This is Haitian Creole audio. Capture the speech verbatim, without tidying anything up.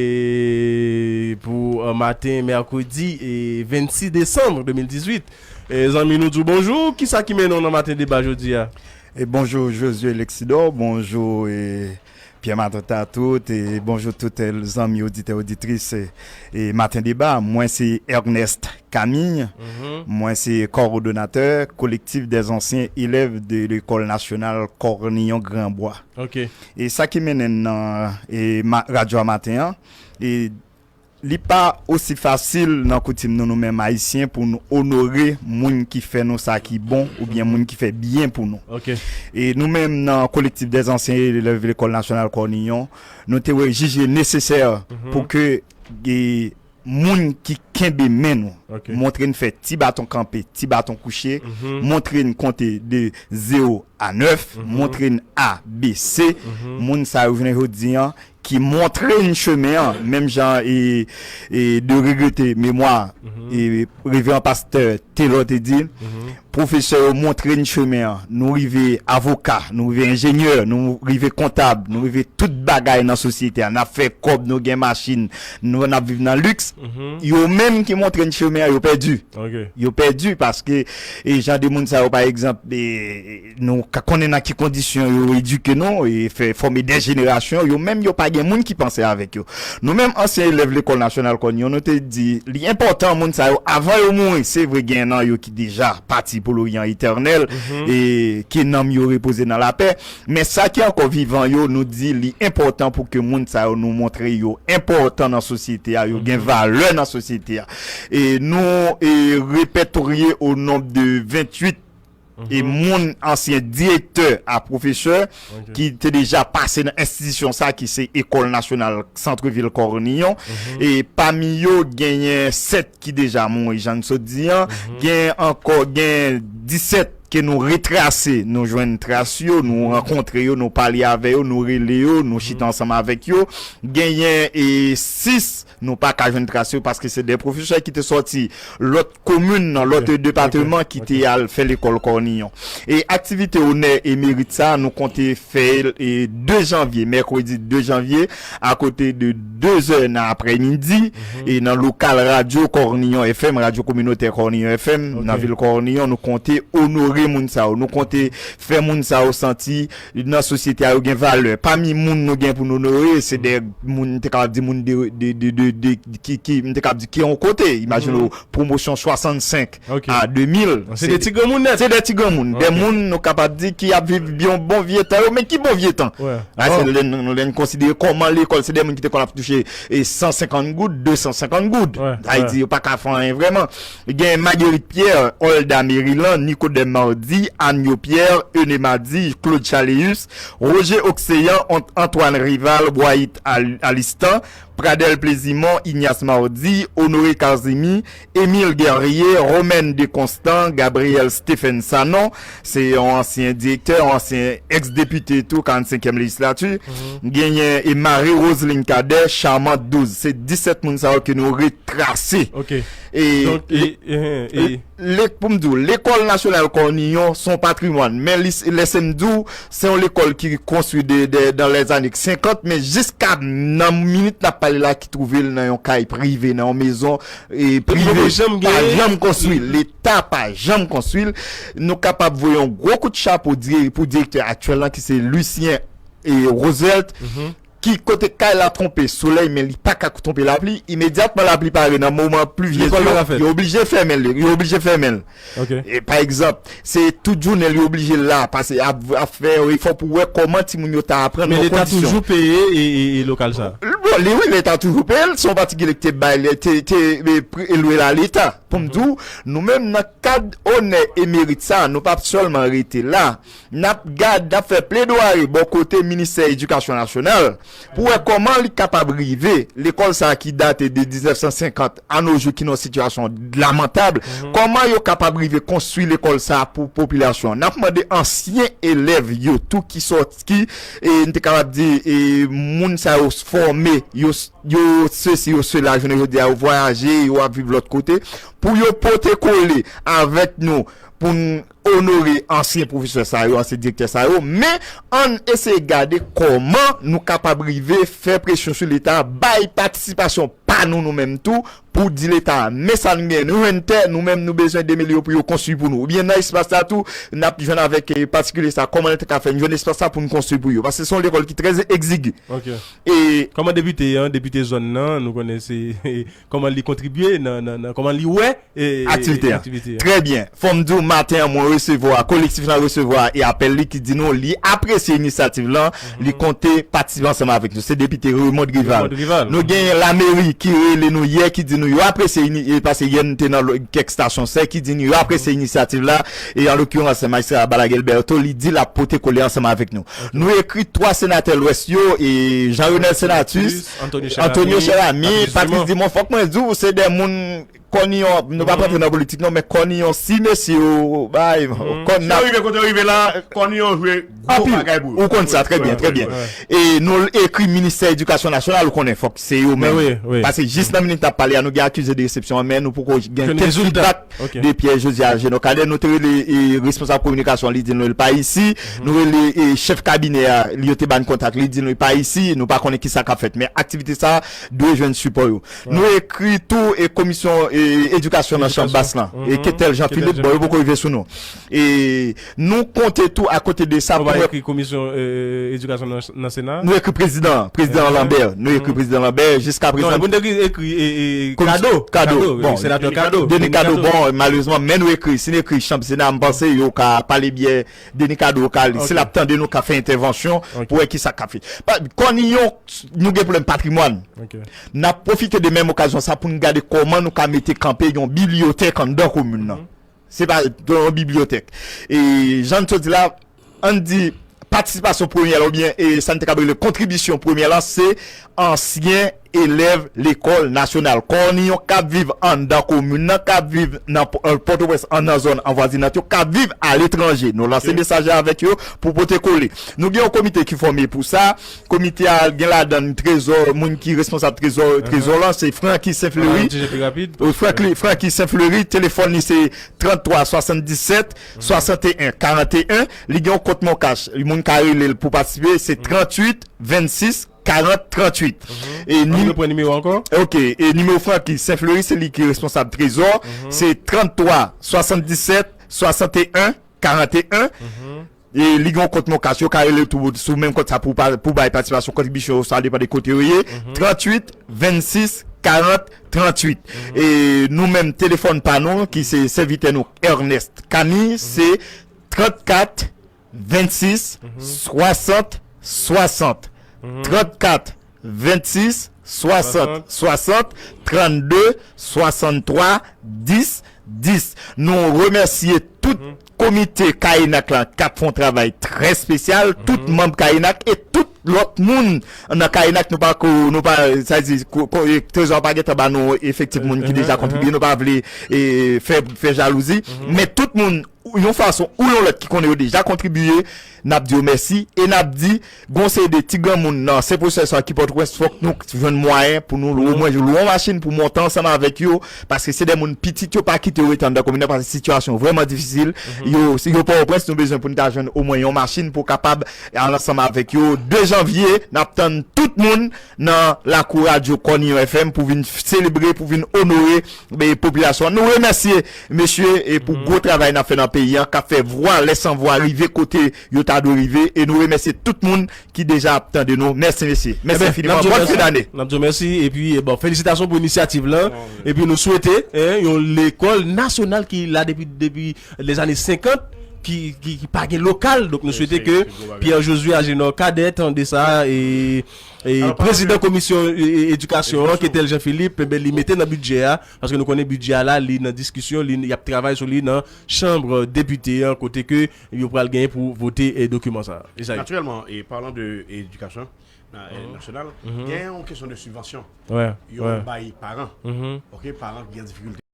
E pou, eh, maten mèkredi, e vennsis desanm de mil dizuit. E zanmi, nou di w bonjou. Kisa ki mennen w nan maten deba jodi a? E bonjou Josué Lexidor, bonjou, e Pierre Matant a tout, e bonjou tout, e zanmi oditè, oditris, e, e Maten Deba. Mwen se Ernest Camille. Mwen se kowòdonatè Collectif des Anciens Élèves de l'École Nationale Cornillon Grand Bois. E sa ki mennen n nan, e, ma-, radyo a maten an, e li pa osi fasil nan koutim nou, nou menm Ayisyen, pou nou onore moun ki fè nou sa ki bon oubyen moun ki fè byen pou nou. E nou menm nan Collectif des Anciens Élèves de l'École Nationale Cornillon, nou te wè, jije nesesè pou ke, e, moun ki kenbe men nou, montre n fè ti baton kanpe, ti baton kouche, montre n konte de zewo a nèf, montre n A B C, moun sa yo jounen jodi an, ki montre n chemen an, menm jan e, e de regrete memwa e reveran pastè Telor te di l, pwofesè yo montre n chemen an, nou rive avoka, nou rive enjenyè, nou rive kontab, nou rive tout bagay nan sosyete a, n ap fè kòb, nou gen machin, nou, n ap viv nan liks. Yo menm ki montre n chemen an, yo pèdi. Yo pèdi paske, e, jan de moun sa yo, pa egzanp, e, nou ka konnen nan ki kondisyon yo edike nou, e fè, fòme de jenerasyon, yo menm yo pa gen moun ki panse avèk yo. Nou menm ansyen elèv Lekòl Nasyonal Kòniyon, nou te di, li enpòtan moun sa yo, avan yo mouri, se vre gen nan yo ki deja pati pou Loryan Etènèl, e ke nanm yo repoze nan lapè, men sa ki ankò vivan yo, nou di li enpòtan pou ke moun sa yo, nou montre yo enpòtan nan sosyete a, yo gen valè nan sosyete a. E nou, e, repètorye o nonb de venntuit e moun, ansyen direktè a pwofesè ki te deja pase nan enstitisyon sa ki se Ekòl Nasyonal Santrevil Kòniyon. E pami yo, genyen sèt ki deja mouri, jan n sot di an. Gen ankò, gen disèt ke nou retrase, nou jwenn tras yo, nou rankontre yo, nou pale avè yo, nou rele yo, nou chita ansanm avèk yo. Genyen, e, sis, nou pa ka jwenn tras yo paske se de pwofesè ki te sòti lòt komin, nan lòt depatman ki te al fè lekòl Kòniyon. E aktivite onè e merit sa, nou konte fè l, e, de janvye, mèkredi de janvye, akote de de zè nan aprèmidi, e nan lokal radyo Kòniyon F M, radyo kominotè Kòniyon F M, nan vil Kòniyon, nou konte onore moun sa yo. Nou konte fè moun sa yo santi nan sosyete a yo gen valè. Pami moun nou gen pou nou onore, se de moun, m te kapab di moun de, de, de, de, de, ki, ki, m te kapab di ki yon kote, imajine w, pwomosyon swasannsenk a de mil. Se de ti granmoun nèt. Se de ti granmoun. De moun nou kapab di ki ap viv yon bon vye tan yo, men ki bon vye tan? La, se lè n, lè n konsidere kòman lekòl, se de moun ki te konn ap touche, e, san senkant goud, de san senkant goud. Sa vle di, yo pa ka fè anyen vrèman. Gen Marguerite Pierre, Olda Merilan, Nicodème Mardy, Anyo Pierre, Eune Mardy, Claude Chaléus, Roger Oxéan, Ant-, Antoine Rival, Wayit Al-, Alistan, Pradel Plezimon, Ignace Mardy, Honoré Carzimi, Émile Guerrier, Romaine Desconstants, Gabriel Stephen Sanon, se yon ansyen direktè, yon ansyen ex-depite tou, karannsenkyèm lejislati. Genyen e Marie Roseline Cadet, Charmante douz. Se disèt moun sa yo ke nou retrase. E, e, e, pou m di w, Lekòl Nasyonal Kòniyon se yon patrimwàn, men li, lèse m di w, se yon lekòl ki konstwi de, de, dans les années senkant, men jiska nan minit n ap pale la, ki twouve l nan yon kay prive, nan yon mezon, e, prive, pa janm konstwi. Leta pa janm konstwi l. Nou kapab voye yon gwo kout chapo di-, pou direktè aktyèl lan, ki se Lucien, e, Roosevelt, ki kote kay la twonpe solèy, men li pa ka twonpe lapli. Imedyatman lapli pare nan moman plivye yo, yo oblije fèmen l, yo oblije fèmen l. E, pa egzanp, se tout jounen li oblije la, pase ap, ap fè efò pou wè kòman timoun yo ta aprann nan kondisyon. Men leta toujou peye e, e, e lokal sa? Bon, li, wi, leta toujou peye l, se yon pati ki te bay, te, te, e, pri-, e lwe la leta. Pou m di w, nou menm nan kad onè e merit sa, nou p ap sèlman rete la. N ap gad, n ap fè pledwari bò kote Ministè Edikasyon Nasyonal pou wè kòman li kapab rive lekòl sa a ki date de diznèf san senkant a no jou, ki nan yon sitiyasyon lamantab, kòman yo kapab rive konstwi lekòl sa a pou popilasyon an. N ap mande ansyen elèv yo tou ki sòti, ki, e, n te kapab di, e, moun sa yo fòme, yo, yo sesi, yo sela, jounen jodi a, yo vwayaje, yo ap viv lòt kote, pou yo pote kole avèk nou, pou n onore ansyen pwofesè sa yo, ansyen direktè sa yo, men ann eseye gade kòman nou kapab rive fè presyon sou Leta, bay patisipasyon pa nou, nou menm tou, pou di Leta, men sa n gen, nou jwenn tè, nou menm nou bezwen de milyon pou yo konstwi pou nou. Oubyen nan espas la tou, n ap jwenn avèk, eh, patikilye sa, kòman Leta ka fè n jwenn espas la pou n konstwi pou yo. Paske se yon lekòl ki trè egzigi. E kòman depite an, depite zòn nan, nou konnen se kòman li kontribye nan, nan, nan kòman li wè e, aktivite a. Trè byen. Fò m di w, maten an, mwen resevwa, kolektif lan resevwa e apèl li ki di nou li apresye inisyativ lan, li konte patisipe ansanm avèk nou. Se depite Raymond Rival. Nou genyen lameri ki rele nou yè ki di nou yo apresye, paske yè n te nan kèk estasyon sè ki di nou yo apresye inisyativ la. E an lokirans, majistra Balaguer Bertho, li di l ap pote kole ansanm avèk nou. Nou ekri twa senatè Lwès yo, e Jean Renel Senatus, Antonio Cheramy, Patrice Dumont. Fòk mwen di w, se de moun kòniyon, nou p ap antre nan politik non, men kòniyon si mesye yo bay kòn nan. Yo rive kote yo rive la, kòniyon jwe gwo bagay pou yo. Ou konn sa trè byen, trè byen. E nou ekri ministè edikasyon nasyonal, ou konnen fòk se yo menm. Paske jis nan minit n ap pale a, nou gen akize de resepsyon an, men nou poko gen kel fidbak de Pierre Josias Jeannot Cadet. Nou te rele responsab kominikasyon, li di nou li pa isi. Nou rele chèf kabinè a, li yo te ba n kontak, li di nou li pa isi. Nou pa konnen kisa k ap fèt, men aktivite sa dwe jwenn sipò yo. Nou ekri tou e komisyon e, edikasyon nan chanm bas lan. E Ketel Jean Philippe, bon, yo poko rive sou nou. E nou konte tou akote de sa. Ou pa ekri komisyon e, edikasyon nan, nan Sena? Nou ekri prezidan, prezidan Lambert. Nou ekri prezidan Lambert. Jiska prezan. Non, nou te ekri, ekri e, e, Kado. Kado. Bon, senatè Kado. Denis Kado, bon, malerezman, men nou ekri. Si nou ekri chanm Sena, m panse yo ka pale byen Denis Kado ka li. Si l ap tande nou, ka fè entèvansyon pou wè kisa k ap fèt. Kòniyon, nou gen pwoblèm patrimwàn. N ap pwofite de menm okazyon sa pou n gade kòman nou ka mete kanpe yon bibliyotèk anndan komin nan. Se pa yon bibliyotèk. E jan n sot di la, ann di patisipasyon premyè la oubyen e sa n te ka rele kontribisyon premyè la, se ansyen elèv lekòl nasyonal. Kòniyon k ap viv anndan komin nan, k ap viv nan Pòtoprens, an nan zòn anvwazinant yo, k ap viv aletranje. Nou lanse mesaj la avèk yo pou pote kole. Nou gen yon komite ki fòme pou sa. Komite a gen ladan l trezò, moun ki responsab trezò, trezò lan, se Francky Saint Fleury. Francky, Francky Saint Fleury, telefòn li se trant twa swasann disèt swasanteyen karanteyen. Li gen yon kont MonCash. Moun ka rele l pou patisipe, se trant uit vennsis karant trant uit. E nim... Pran nimewo ankò? Ok. E nimewo Francky Saint Fleury, se li ki responsab trezò. Se trant twa swasann disèt swasanteyen karanteyen. E li gen yon kont MonCash, yo ka rele tou sou menm kont sa pou, pou bay patisipasyon, kontribisyon yo, sa depann de kote yo ye. Trant uit vennsis karant trant uit. E nou menm, telefòn pa nou, ki se sèvitè nou, Ernest Camille, se trant kat vennsis swasant swasant. Trant kat vennsis swasant swasant, trannde swasanntwa dis dis. Nou remèsye tout komite Kayenak la k ap fè yon travay trè espesyal, tout manm Kayenak e tout lòt moun nan Kayenak. Nou pa ko, nou pa, sa di, trezò pa gentan ba nou efektif moun ki deja kontribye, nou pa vle e, fè, fè jalouzi, men tout moun yon fason ou yon lòt ki konnen yo deja kontribye, n ap di yo mèsi e n ap di gon seri de ti granmoun nan se pwosè sa ki Pòtoprens, fòk nou jwenn mwayen pou nou omwen lwe yon machin pou monte ansanm avèk yo, paske se de moun pitit yo pa kite yo rete anndan komin nan, paske sitiyasyon vrèman difisil. Yo, yo Pòtoprens, nou bezwen pou n ta jwenn omwen yon machin pou kapab al ansanm avèk yo. De janvye, n ap tann tout moun nan lakou radyo Kòniyon F M pou vin selebre, pou vin onore popilasyon an. Nou remèsye mesye e pou gwo travay n ap fè nan peyi an, k ap fè vwa lè san vwa rive kote yo ta dwe rive. E nou remèsye tout moun ki deja ap tande nou. Mèsi mesye. Mèsi enfiniman. Bòn fen dane. N ap di w mèsi. Epi, bon, felisitasyon pou inisyativ lan. Epi nou swete yon lekòl nasyonal ki la depi, depi lèzane senkant, ki, ki, ki pa gen lokal. Donk nou swete ke Pierre Josué Agénor Cadet tande sa e e prezidan komisyon edikasyon an, Ketel Jean Philippe, enben, li mete nan bidjè a, paske nou konnen bidjè a la, li nan diskisyon, li, y ap travay sou li nan chanm depite an, kote ke yo pral genyen pou vote e dokiman sa. Natirèlman, e palan de edikasyon nasyonal, gen yon kesyon de sibvansyon yo bay paran. Ok, paran ki gen difikilte.